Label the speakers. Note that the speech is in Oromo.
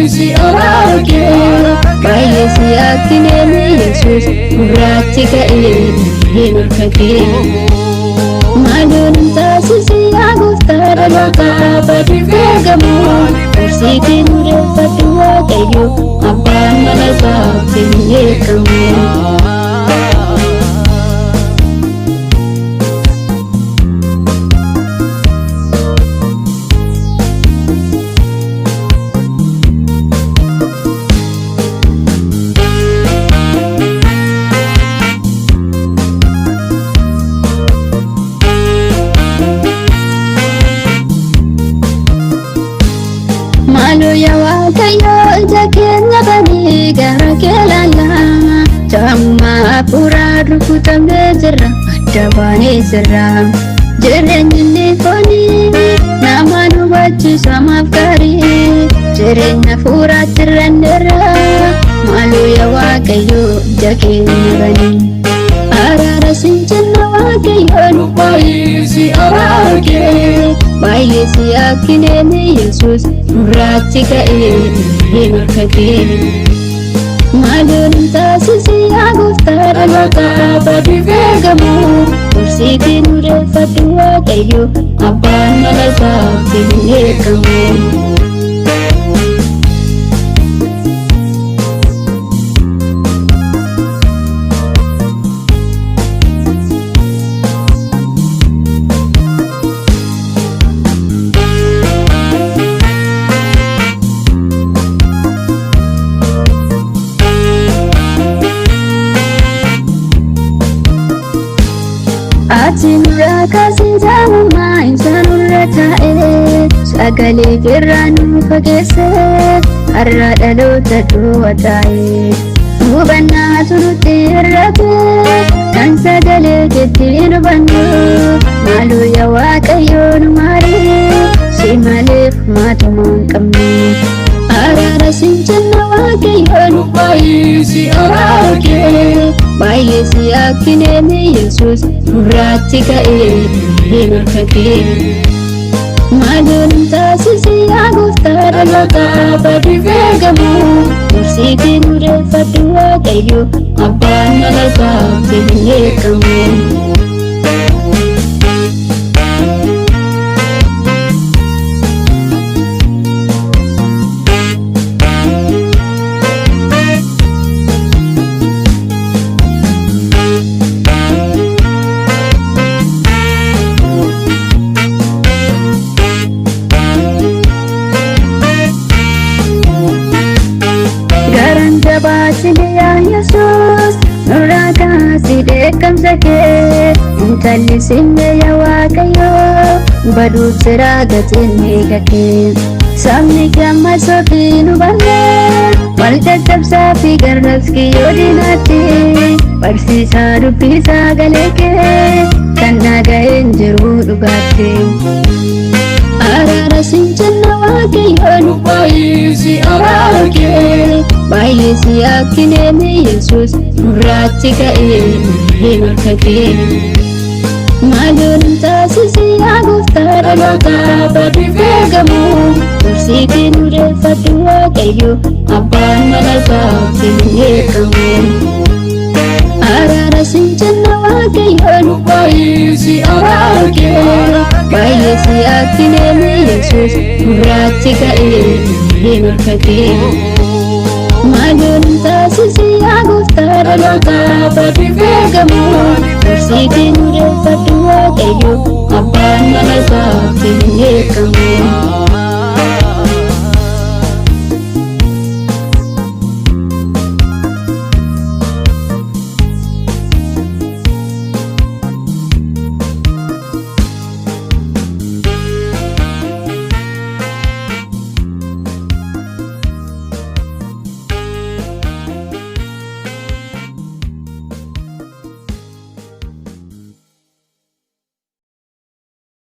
Speaker 1: baay'isi araara kee.
Speaker 2: Baay'ee si akkineemi Yesuus gurraachi ka'ee hin harka kee. Maaloo nun taasisi yaa gooftaa dhaloota badiif ergamu. Gorsiitiin hundeeffadhu Waaqayyo abbaan mana isaatti hin beekamu. Maaloo yaa Waaqayyo ija keenya banii gara kee ilaallaa. Jaamummaa hafuuraa rukutamnee jirra adda baanee jirra. Jireenyi inni foonii nama nu hubachiisu hamaaf gaarii. Jireenya hafuuraatti irranneerra. Maaloo yaa Waaqayyo ija keenya banii. Araara siin jenna Waaqayyo nu
Speaker 1: Baay'isi araara kee.
Speaker 2: Baay'ee si akkineemi Yesuus gurraachi ka'ee hin harka kee. Maaloo nun taasisi yaa gooftaa dhaloota badiif ergamu. Gorsiitiin hundeeffadhu Waaqayyo abbaan mana isaatti hin beekamu. Ati nurraa kaasee jaamummaa ibsa nurra taa'ee sagalee keerraa nu fageesse har'a dhaloota du'a taa'ee hubannaatu nutti hir'ate kan sagalee keetti nu hubannu maaloo yaa Waaqayyo nu maari si malee furmaatuma hin qabnu. Araara siin jenna Waaqayyo nu
Speaker 1: Baay'isi araara kee.
Speaker 2: Baay'ee si akkineemi Yesuus gurraachi ka'ee hin harka kee. Maaloo nun taasisi yaa gooftaa dhaloota badiif ergamu. Gorsiitiin hundeeffadhu Waaqayyo abbaan mana isaatti hin beekamu. Garaan jabaatini yaa Yesuus nurraa kaasii dheekkamsa kee. Intalli sinne yaa Waaqayyo baduuf jira gatiin meeqa kee. Sabni kee ammas ofii nu banne wal caccabsaa fi garras kiyyoo diinaatti. Barsiisaa dubbisaa galee kee kan dhaga'een jiru dhugaatti. Araara siin jenna Waaqayyo nu
Speaker 1: Baay'isi araara kee.
Speaker 2: Baay'ee si akkineemi Yesuus gurraachi ka'ee hin harka kee. Maaloo nun taasisi yaa gooftaa dhaloota badiif ergamu. Gorsiitiin hundeeffadhu Waaqayyo abbaan mana isaatti hin beekamu. Araara siin jenna Waaqayyo nu
Speaker 1: Baay'isi araara kee.
Speaker 2: Baay'ee si akkineemi Yesuus gurraachi ka'ee hin harka kee. Maaloo nun taasisi yaa gooftaa dhaloota badiif ergamu. Gorsiitiin hundeeffadhu Waaqayyo abbaan mana isaatti hin beekamu.